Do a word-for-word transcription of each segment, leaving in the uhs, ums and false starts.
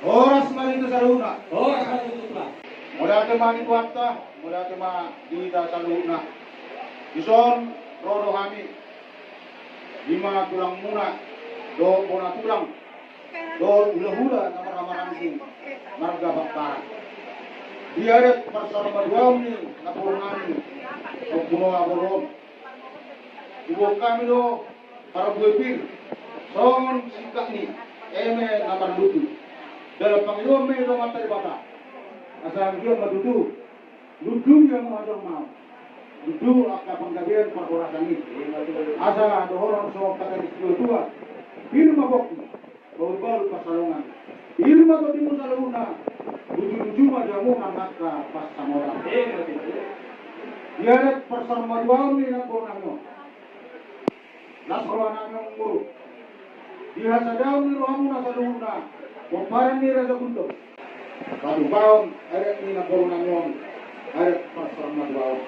Horas ma di hita saluhutna. Horas ma di hita. Mauliate ma di Tuhanta, mauliate ma di hita saluhutna. Dison ro do hami, i ma tulangmuna dohot bona tulang dohot hulahula na marhahamaranggi marga Pakpahan, di adat parsaurmatua ni namboru nami Ompu Noah Borun. Diboan hami do parbue pir songon singkat ni eme na marlutu. Dalam pangidoan ma i tu Amanta Debata, asa anggiat ma tutu lutu di hamu hajolmaon, lutu angka panggabean parhorasan i, asa dohonon songon hata ni situatua: Pir ma pongki, bahulbahul pansalongan. Pir ma tondimu saluhutna, lujuluju ma di hamu nang angka pansamotan. Di adat parsaurmatuaon ni namboru nami on, las roha nami, amangboru, di hasadaon ni rohamuna saluhutna pomparan ni Raja Gultom, patupaon adat ni namboru nami on, adat parsaurmatuaon.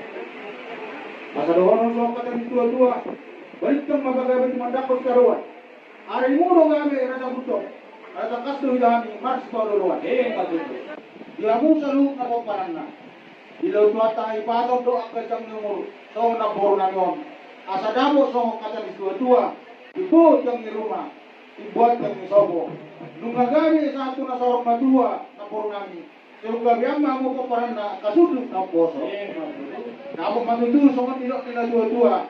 Asa dohonon songon hata ni situatua: Balintang ma pagabe tumandangkon sadoan. Arimu do gabe, Raja Gultom, ala tangkas do hita hami marsipaolooloan. Di hamu saluhutna pomparanna, dilehon Tuhanta hahipason dohot ganjang ni umur songon namboru nami on, asa dapot songon hata ni situatua: Timbo tiang ni ruma, timbo tiang ni sopo. Nunga gabe sahat tu na saur matua namboru nami, sai gabe ma hamu pomparanna angka sundut na umposo. Dapot ma tutu songon nidok ni natuatua: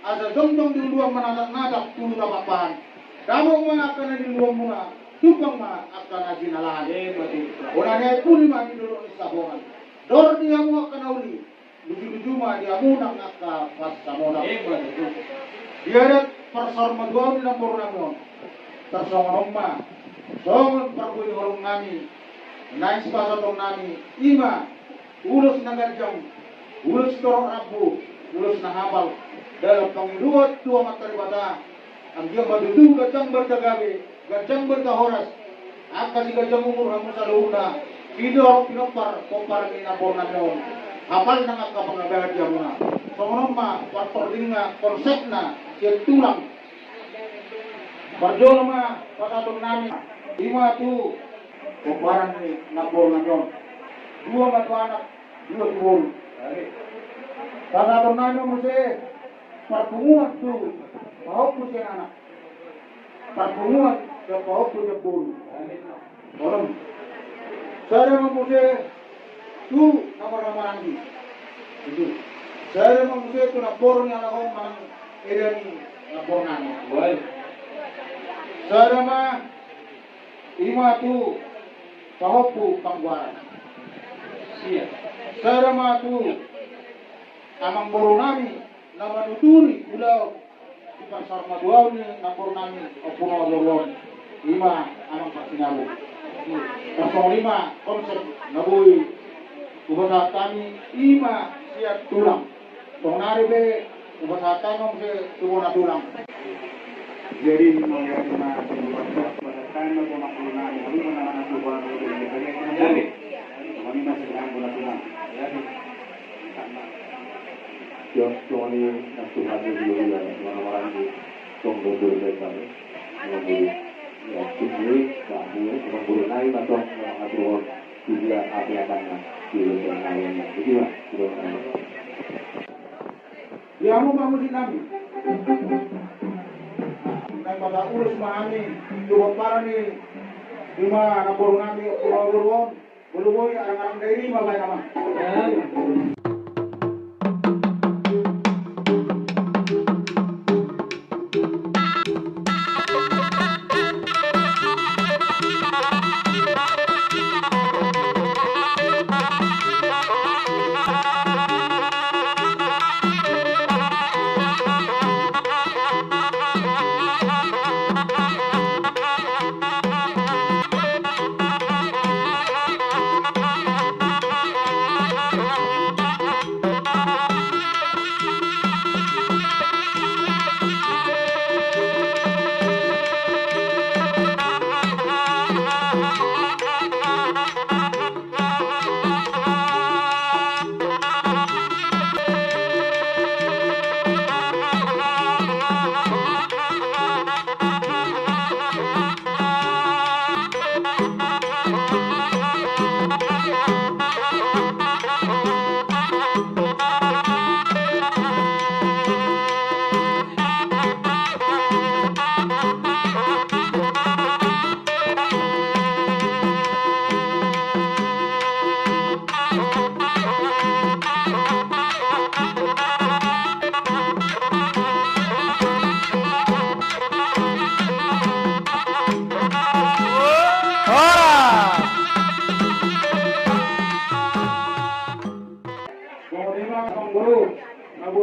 Asa jongjong di uluan manatapnatap tu Huta Pakpahan, dapot ma angka na niluluanmuna, tumbang ma angka na jinalahan. Bona ni aek puli ma di dolok ni Sabongan. Dor di hamu angka na uli, lujuluju ma di hamu nang angka pansamotan. Di adat parsaurmatuaon ni namboru nami on, tarsongon on ma songon parbue ni holong nami, naeng sipasahaton nami, i ma ulos na ganjang, ulos sitorop rambu, ulos na hapal, dalam pangidoan tu Amanta Debata, anggiat ma tutu ganjang balga gabe, ganjang balga horas, angka siganjang umur hamu saluhutna, pinompar, pinompar pomparan ni namboru nami on, hapal nang angka pangabalan di hamuna. Songon on ma parpordingna, konsepna sian tulang. Parjolo ma pasahaton nami, i ma tu pomparan ni namboru nami on. Dua ma tu anak, dua tu boru. Pasahaton nami muse parpunguan tu pahompu sian anak, parpunguan tu pahompu sian boru. Songon on. Sada ma muse tu na marhahamaranggi. Sada ma muse tu namboru ni anak on manang eda ni namboru nami. Sada ma, i ma tu pahompu panggoaran. Sada ma tu amangboru nami na manuturi ulaon di parsaurmatuaon ni namboru nami Ompu Noah Borun, i ma amang parsinabung. Tarsongon i ma konsep na boi hupasahat hami, i ma sian tulang. Sonari pe hupasahat hami muse tu bona tulang. Jadi mauliate ma, pasahat hami ma tu bona tulang, i ma na mana tu bona tulang. Jadi songon i ma sian bona tulang. Jadi Tuhan, Tuhan i, na Tuhan i, dia, dia, orang-orang di tong bodoh dari kami. Orang di, ya, sini, kami, orang bodoh naik, atau orang aturan, dia, apa yang mana, dia, dia, dia, dia, dia, dia, dia, dia. Di hamu pamusikan nami. Nang mata urus ma hami, coba parani, di mana boru nami, orang boru on. Molo boi, arangaran dairi ma baen, amang.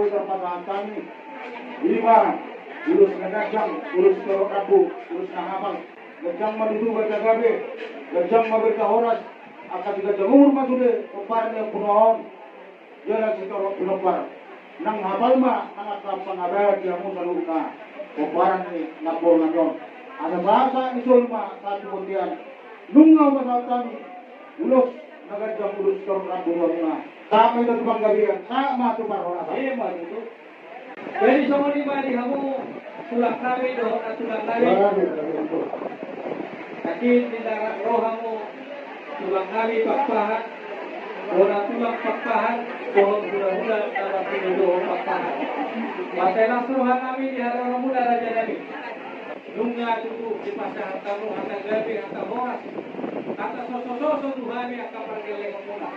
Pasahat hami, ima ulos na ganjang, ulos torop rambu, ulos na hapal. Ganjang ma tutu berita gabe, ganjang ma berita horas. Angka siganjang umur ma sude pomparan ni ompunta on. Jala sitorop pinompar. Nang hapal ma nang angka pangabaen di hamu saluhutna pomparan ni namboru nami on. Asa sahat-sahat ni solu ma sahat tu bontean. Nunga hupasahat hami ulos na ganjang, ulos torop rambu tu hamuna. Sahat ma hita tu panggabean, sahat ma tu parhorasan. Ima tutu. Jadi songon i ma di hamu tulang nami dohot nantulang nami. Yakin di darat rohamu, tulang nami Pakpahan, bona tulang Pakpahan, dohot hulahula na marhite dohot Pakpahan. Marlas roha nami di haroromuna raja nami. Nunga tutu dipasahat hamu hata gabe, hata horas, hata sosososo tu hami angka pargellengonmuna.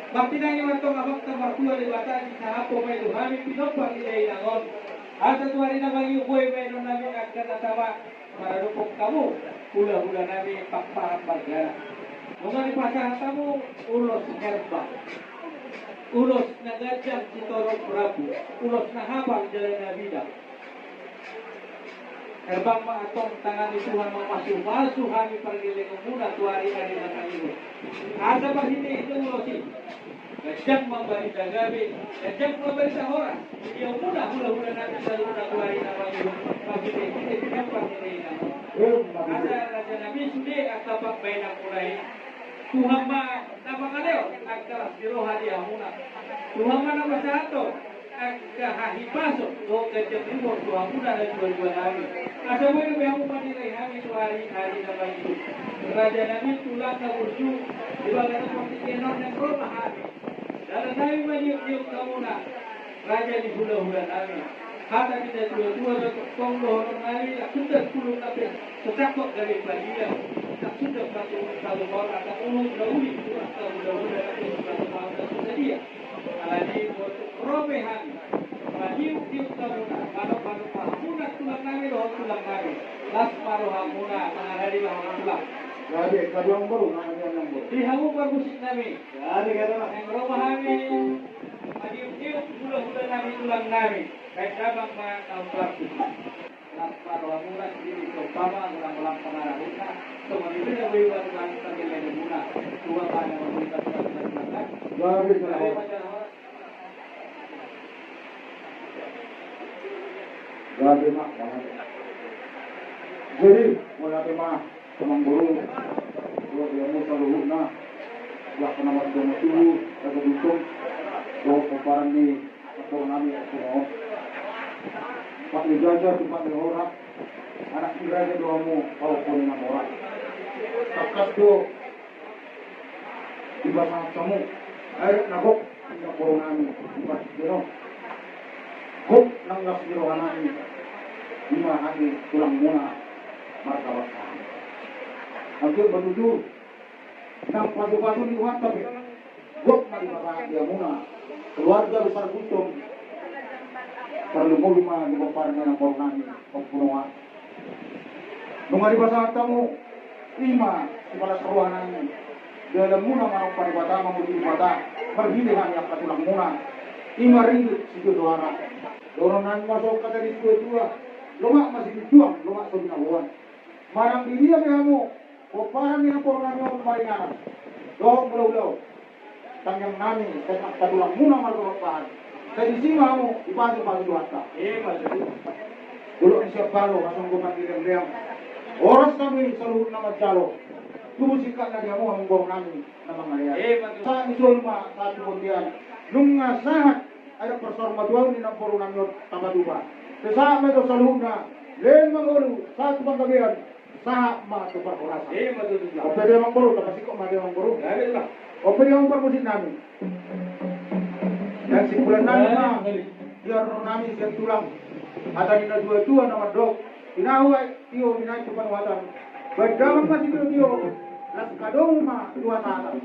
Martinangi ma antong Amanta Martua Debata, disahaphon ma i tu hami pinompar ni dainang on. Asa tu ari na mangihut boi baenon nami angka na tama maradophon hamu hulahula nami Pakpahan Margana. Nunga dipasahat hamu ulos herbang, ulos na ganjang sitorop rambu, ulos na hapal jala na bidang. Herbang ma antong tangan ni Tuhan mamasumasu hami pargellengonmuna tu ari-ari na mangihut. Asa marhitehite ulos i ganjang ma barita gabe, ganjang ma barita horas di hamuna hulahula nami saluhutna tu ari na mangihut. Marhitehite pinompar ni dainang on. Asa raja nami sude angka pambaenanmuna i, Tuhan ma na mangalehon angka las ni roha di hamuna. Tuhan ma na pasahathon angka hahipason dohot ganjang ni umur tu hamuna natuatua nami. Asa boi dope hamu manilai hami tu ari-ari na mangihut. Raja nami, tulang na burju, di bagasan partingkian on naeng ro ma hami. Dalan nami maniupniup hamuna, raja ni hulahula nami. Hata ni natuatua do tong dohonon nami, ndang hundul pulung na pe so cakap gabe padian, ndang hundul patu patu mor, ndang ulung na uli tu angka hulahula na pe so patu mor, ndang so sadia. Alani i ro pe hami maniupniup hamuna, manopmanop hamuna tulang nami dohot tulang nami. Las ma rohamuna, mangaradi ma hamu tulang. Jadi, kaduang boru, mangaradi ma boru. Di hamu parmusik nami. Jadi, kaduang. Naeng ro ma hami maniupniup hulahula nami tulang nami. Baen damang ma na umparhusik. Las ma rohamuna, sini seumpama, ulang-ulang pangarahutna. Songon i do na boi buat Tuhan pargellengonmuna. Tua pada memberi bantuan, bantuan. Jadi, kaduang. Jadi, ma, ma. Jadi, mauliate ma. Amangboru, dohot di hamu saluhutna, dohot na martua tubu, raja dusun, dohot pomparan ni namboru nami, Ompu Naon. Pat ni jaja, tumpak ni horas, anak ni raja do hamu, pahompu ni na mora. Tangkas do dipasahat hamu aek na gok di namboru nami, di partingkian on. Gok nang las ni roha nami, ima hami tulangmuna marga Pakpahan. Anggiat ma tutu nang patupatu ni Tuhanta pe gok ma dipasahat di hamuna keluarga besar Gultom. Parlumolum ma di pomparan ni namboru nami, Ompu Noah. Nunga dipasahat hamu, ima sipalas roha nami. Dalanmuna manomba Debata, mamuji Debata, marhite hami angka tulangmuna. Ima ringgit sitio soara. Dohonon nami ma songon hata ni situatua: Lomak ma sijunjuan, lomak so binaboan. Manang di dia pe hamu, pomparan ni namboru nami on maringanan dohot hulahula on, tangiang nami, sai angka tulangmuna marga Pakpahan, sai disi ma hamu dipasupasu Tuhanta. Ima tutu. Dolok ni sian balo, hasonggopan ni leangleang. Horas nami saluhutna manjalo. Tubu singkatna di hamu, amangboru nami na mangalean. Ima tutu. Sahat ni solu ma sahat tu bontean. Nunga sahat adat parsaurmatuaon ni namboru nami on tapatupa. Sai sahat ma i tu saluhutna. Lehon ma ngolu, sahat tu panggabean, sahat ma tu parhorasan. Ima tutu. Ope di amangboru, tapasingkop ma di amangboru. Ope di amang parmusik nami. Nang simpulan nami ma di haroro nami sian tulang. Hata ni natuatua na mandok: Pinahu aek tio, pinahu tu panuhatan. Baen damang ma sitiotio, laos hadomu ma tu hasahatan.